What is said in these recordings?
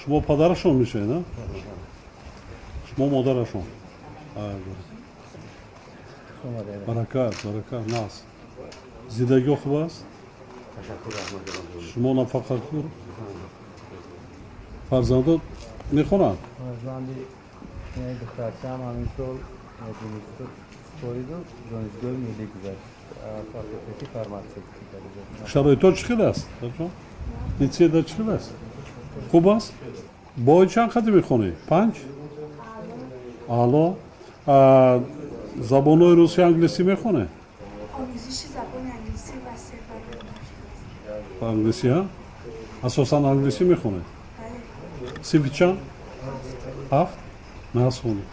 Шумо падарашон мешавед, а? Шумо модарашон. Баракат, баракат, нас. Зиндагиҳо хуб аст? Шумо нафақахӯр? Фарзандо мехонанд? Фарзанди духтарчаам ҳамин сол институт супориду донишгоҳи миллӣ гузашт, факултети фарматсевтика. Шароитҳо чӣ хел аст? Литсейда чӣ хел аст? Хуб аст? Бо чанд қадр мехонӣ? 5? Аъло. Забонҳои русӣ, англисӣ мехонӣ? Омӯзиши забони англисӣ васеъ барои англисӣ, ҳа? Асосан англисӣ мехонед? Синфи чанд? 7? Насхонед.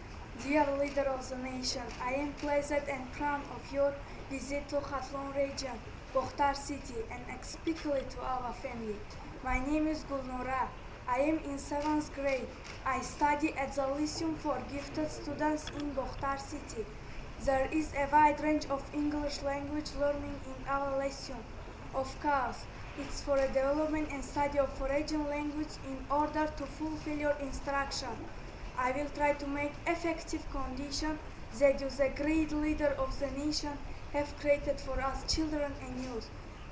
Dear leader of the nation, I am pleased and proud of your visit to Khatlon region, Bokhtar city, and especially to our family. My name is Gulnora. I am in 7th grade. I study at the Lyceum for Gifted Students in Bokhtar city. There is a wide range of English language learning in our Lyceum. Of course, it's for a development and study of foreign language in order to fulfill your instruction. I will try to make effective condition that you, the great leader of the nation, have created for us children and youth.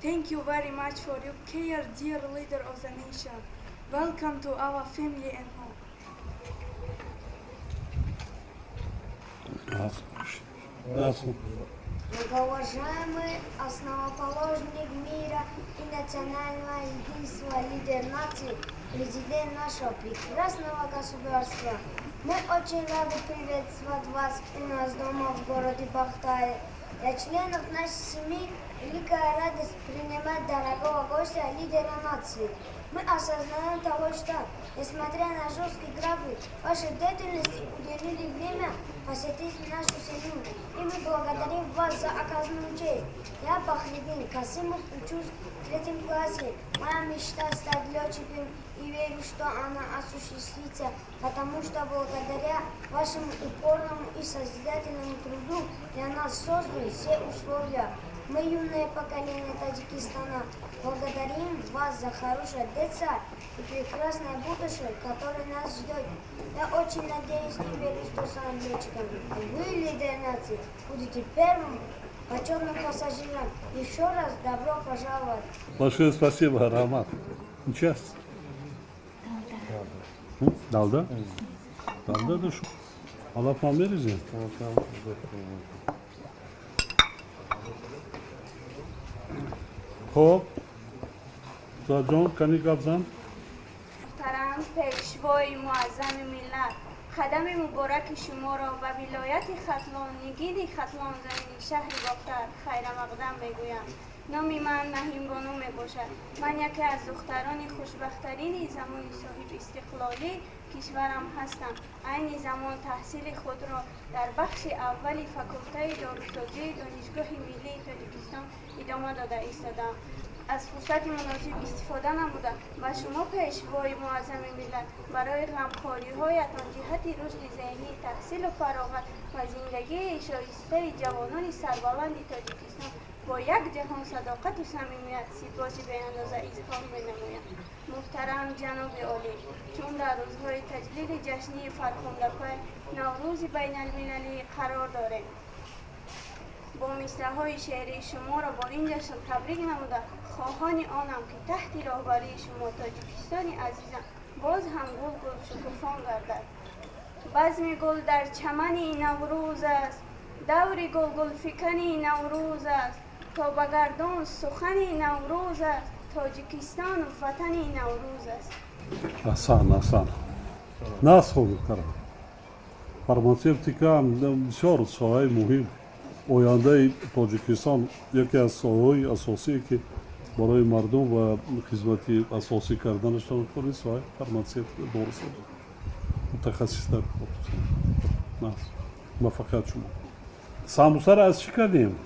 Thank you very much for your care, dear leader of the nation. Welcome to our family and home. Многоуважаемый основоположник мира и национального единства, лидер нации, президент нашего прекрасного государства. Мы очень рады приветствовать вас у нас дома в городе Бохтаре. Для членов нашей семьи великая радость принимать дорогого гостя, лидера нации. Мы осознаем того, что, несмотря на жесткий график, вашей деятельности уделили время посетить нашу семью, и мы благодарим вас за оказанную честь. Я, Бахридин Касымов, учусь в 3 классе. Моя мечта стать летчиком, и верю, что она осуществится, потому что благодаря вашему упорному и созидательному труду для нас созданы все условия. Мы, юное поколение Таджикистана, благодарим вас за хорошее детство и прекрасное будущее, которое нас ждет. Я очень надеюсь и верю, что стану летчиком. Вы, лидер нации, будете первым почетным пассажиром. Еще раз добро пожаловать. Большое спасибо, Роман. Сейчас. Далда? Далда душу. Аллах вам мерези? Хоб, Заҷон, кани гап зан. Муҳтарам пешвои муаззами миллат, қадами мубораки шуморо ба вилояти Хатлон, нигини Хатлон, замини шаҳри Бохтар хайрамақдам мегӯям. Номи ман Наҳимбону мебошад. Ман яке аз духтарони хушбахттарини замони соҳибистиқлолии кишварам ҳастам. Айни замон таҳсили худро дар бахши аввали факултаи дорусозии Донишгоҳи миллии Тоҷикистон идома дода истодаам. Аз фурсати муносиб истифода намуда ба шумо, пешвои муаззами миллат, барои ғамхориҳоятон ҷиҳати рушди зеҳнӣ, таҳсилу фароғат ва зиндагии шоистаи ҷавонони сарбаланди Тоҷикистон бо як ҷаҳон садоқату самимият сипоси беандоза изҳор менамоям. Муҳтарам ҷаноби олӣ, чун дар рӯзҳои таҷлили ҷашнии фархундапай Наврӯзи байналмилалӣ қарор дорем, бо мисраҳои шеърии шуморо бо ин ҷашн табрик намуда, хоҳони онам, ки таҳти роҳбарии шумо Тоҷикистони азизам боз ҳам гулгул шукуфон гардад. Базми гул дар чамани Наврӯз аст, даври гулгулфикани Наврӯз аст, то ба гардон сухани Наврӯз аст, Тоҷикистон ватани Наврӯз аст. Аҳсан, аҳсан. Насхо, духтарам. Фарматсевтика бисёр соҳаи муҳим. Ояндаи Тоҷикистон яке аз соҳаҳои асосие, ки барои мардум ва хизмати асосӣ карданашон кори соҳаи фарматсевтика, дорусозӣ. Мутахассис дар кор. Муваффақият шумо. Самбусаро аз чӣ кардем?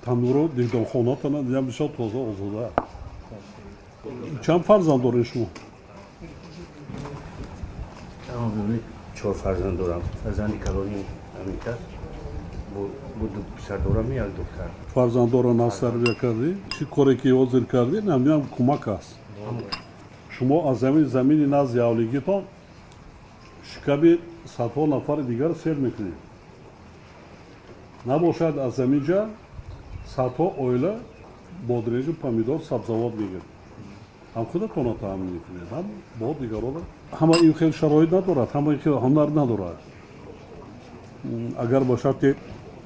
Тануру дидонхонатона дидам, бисёр тоза, озода. Чанд фарзанд доред шумо? 4 фарзанд дорам. Фарзанди калони Амрика Бо ду писар дорам, як духтар. Фарзандоро нағз тарбия кардӣ? Чӣ коре ки ҳозир кардӣ, ҳамиам кӯмак аст. Шумо аз ҳамин замини назди ҳавлигитон шиками садҳо нафари дигар сер мекунед. Набошад, аз ҳамин ҷа садҳо оила бодринҷу помидор, сабзавот мегирад. Ҳам худатонро таъмин мекунед, ҳам бо дигарона. Ҳама ин хел шароит надорад, ҳама ин хел ҳунар надорад. Агар ба шарти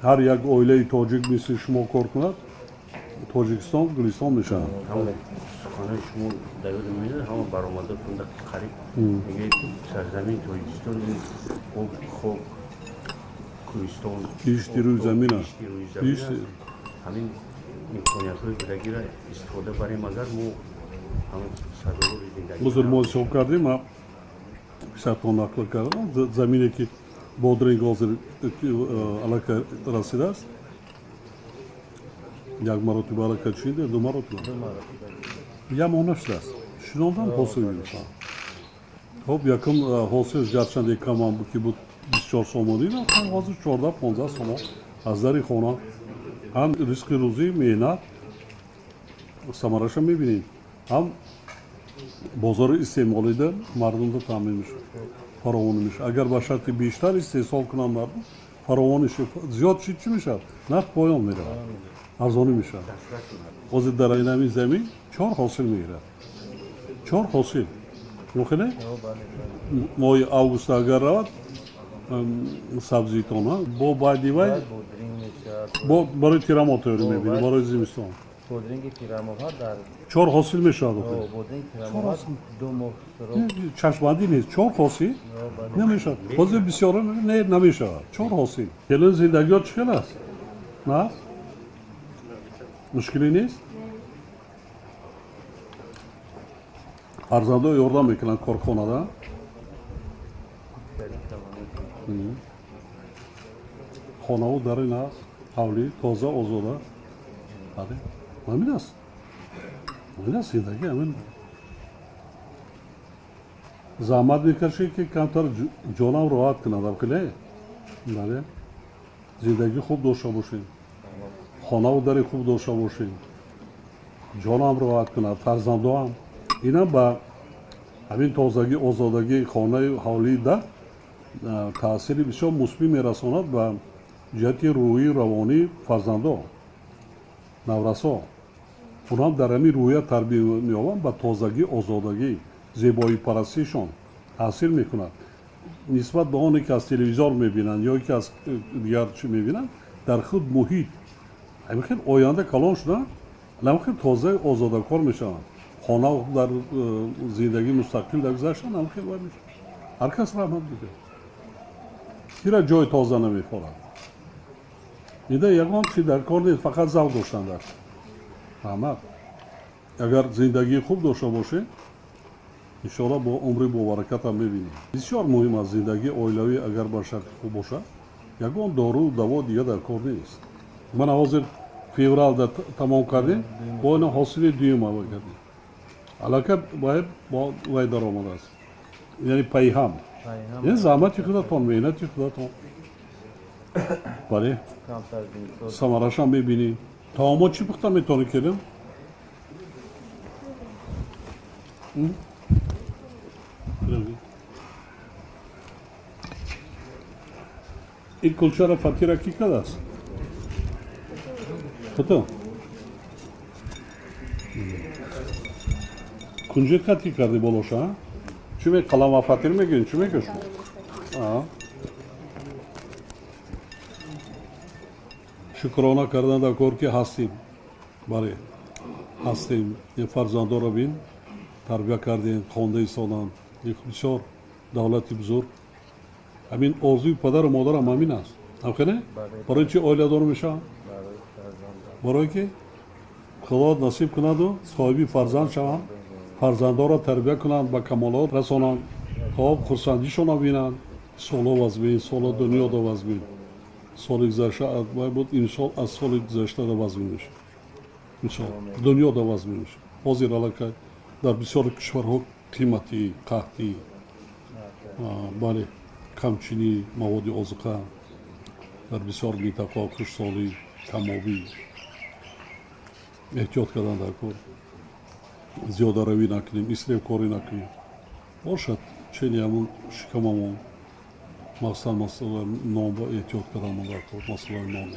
ҳар як оилаи тоҷик мисли шумо кор кунад, Тоҷикистон гулистон мешавад. Суханои шумо дар ёдам меояд, ҳама баромадотон қариб мегӯяд, ки сарзамини Тоҷикистон ин об, хок, кӯҳистон, кишти рӯи замин аст. Ҳамин имкониятҳои будагиро истифода барем, агар мо ҳамин сазовори зиндагӣ. Ҳозир мо ҳисоб кардем, ма писартон нақл кардам, замине ки бодринг ҳозир аллакай расидааст, як маротиба аллакай чинда, ду маротиба як моҳ нашудааст, шинондан ҳосил гирифтам. Хоб, якум ҳосил гарчанде камам ки буд, 24 сомонӣ, ҳозир 14-15 сомон аз дари хона. Ҳам ризқи рӯзӣ, меҳнат самараша мебинем, ҳам бозори истеъмолида мардумда таъмин мешавад, фаровонӣ мешавад. Агар ба шарти бештар истеҳсол кунанд мардум, фаровонӣ зиёд чӣ мешавад? Нарх поён меравад, арзонӣ мешавад. Ҳозир дар ин замин 4 ҳосил мегирад, 4 ҳосил. Мумкин моҳи август агар равад сабзитон, бо баъди вай бо барои тирамоҳ тайёрӣ мебинӣ, барои зимистон. Бодринги тирамоҳа дар 4 ҳосил мешавад. Бодринги тирамоҳа 2 моҳ чашмбандӣ нест, 4 ҳосил намешавад. Ҳозир бисёро не, намешавад 4 ҳосил. Келин, зиндагиёт чӣ хел аст? На, мушкилӣ нест? Фарзандо ёрдам мекунанд корхонада? Хонаву дарин аст, ҳавлӣ тоза, озода. Бале, ҳамин аст, ҳамин аст зиндагӣ. Ҳамин заҳмат мекашӣ, ки камтар ҷонам роҳат кунад. Абхеле, бале, зиндагӣ хуб дошта бошем, хонаву дари хуб дошта бошем, ҷонам роҳат кунад, фарзандоам. Инам ба ҳамин тозагӣ, озодагии хонаи ҳавлии да таъсири бисёр мусбӣ мерасонад ба ҷиҳати рӯҳии равонии фарзандо, наврасо. Онҳам дар ҳамин рӯҳия тарбия меёбанд, ба тозагӣ, озодагӣ, зебоипарастишон таъсир мекунад. Нисбат ба оне ки аз телевизор мебинанд ё ки аз дигар чӣ мебинанд, дар худ муҳит ҳамин хел оянда калон шуда, ҳамин хел тоза, озодакор мешаванд. Хона дар зиндагӣ мустақил дар гузаштан ҳамин хел вай мешавад. Ҳар кас раҳмат мекунад, кира ҷои тоза намехорад. Ида ягон чи дар кор нест, фақат завқ доштан дар раҳмат. Агар зиндагии хуб дошта бошем, иншоалло бо умри бобаракатам мебинем. Бисёр муҳим аст зиндагии оилавӣ, агар ба шарти хуб бошад, ягон дору даво дига дар кор нест. Мана ҳозир февралда тамом кардем, бо ина ҳосили дуюм аввал кардем. Аллакай бояд бо вай даромадааст, яъне пайҳам, яъне заҳмати худатон, меҳнати худатон. Бале, самарашам мебинӣ. Таомо чӣ пухта метавонӣ, келин? Ин кулчаро фатира кӣ кардааст? Худо кунҷит кад ки кардӣ болоша? Чӣ қалама фатир мегирӣ? Чӣ мегӯ шумо? Шукрона кардан дар кор, ки ҳастем. Бале, ҳастем. Ин фарзандоро бин, тарбия кардем, хонда истоданд. Ин бисёр давлати бузург. Ҳамин орзуи падару модарам ҳамин аст. Ҳамхеле? Барои чӣ оиладор мешавам? Барое ки Худо насиб кунаду соҳиби фарзанд шаванд, фарзандоро тарбия кунанд, ба камолот расонанд, хоб хурсандишонро бинанд. Соло вазмин, соло дунёда вазмин. Соли гузашта буд, имсол аз соли гузаштада вазмин мешавад. Имсол дунёда вазмин мешавад. Ҳозир аллакай дар бисёр кишварҳо қиматӣ, қаҳтӣ, бале, камчинии маводи озуқа. Дар бисёр минтақаҳо хушсолӣ, камобӣ. Эҳтиёт кардан дар кор, зиёдаравӣ накунем, исрефкорӣ накунем. Бошад чени ҳамун шикамамон, махсусан масъалаи нон ба эҳтиёт карданмон дар кор, масъалаи нон.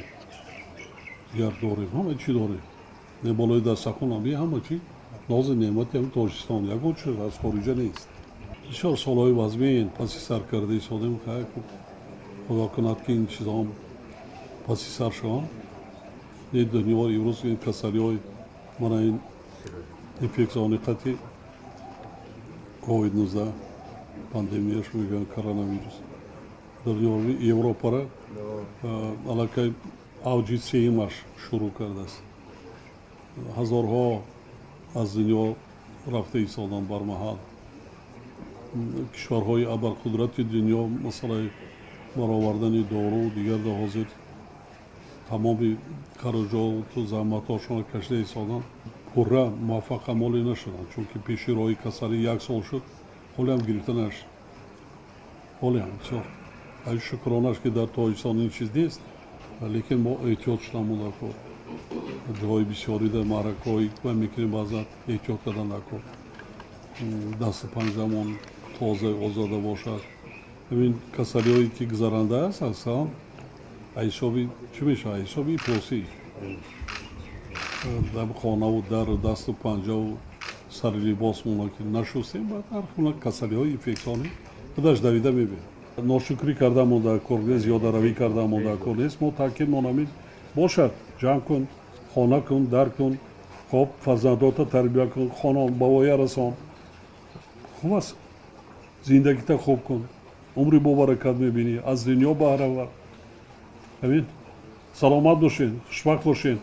Дигар дорем, ҳама чӣ дорем. Не болои дастархонам би ҳама чӣ нози неъмати ҳамин Тоҷикистон, ягон чиз аз хориҷа нест. Бисёр солҳои вазмин паси сар карда истодем, Худо кунад ки ин чизҳоам паси сар шаванд. Не дунё имрӯз ин касалиҳои мана ин инфексияҳои қати ковид-19 пандемияш мегӯянд, коронавирус дар Европара аллакай авҷи сеюмаш шурӯъ кардааст. Ҳазорҳо аз дунё рафта истоданд бармаҳал. Кишварҳои абарқудрати дунё масъалаи баровардани дору дигар дар ҳозир тамоми хароҷоту заҳматҳошонро кашида истоданд, пурра муваффақ амолӣ нашуданд, чунки пеши роҳи касалӣ як сол шуд, ҳолиам гирифта нашуд. Ҳолиам бисёр шукронаш ки дар Тоҷикистон ин чиз нест, лекин мо эҳтиёт шудамон дар кор. Ҷоҳои бисёри дар маъракаҳои ва мекунем, баъзан эҳтиёт кардан дар кор, дасту панҷамон тоза озода бошад. Ҳамин касалиҳое ки гузаранда аст, аслан ҳисоби чӣ мешавад? Ҳисоби ифлосӣ дар хонаву дару дасту панҷаву сари либосмона ки нашустем, баъд ҳар хона касалиҳои инфексионӣ худаш давида мебиёд. Ношукрӣ кардаамон дар кор нест, зиёдаравӣ кардаамон дар кор нест. Мо таъкидмон ҳамин бошад: ҷамъ кун, хона кун, дар кун, хоб фарзандота тарбия кун, хона ба воя расон, хуб аст, зиндагита хуб кун, умри бобаракат мебинӣ, аз дунё баҳравар. Ҳамин, саломат бошед, хушбахт бошед.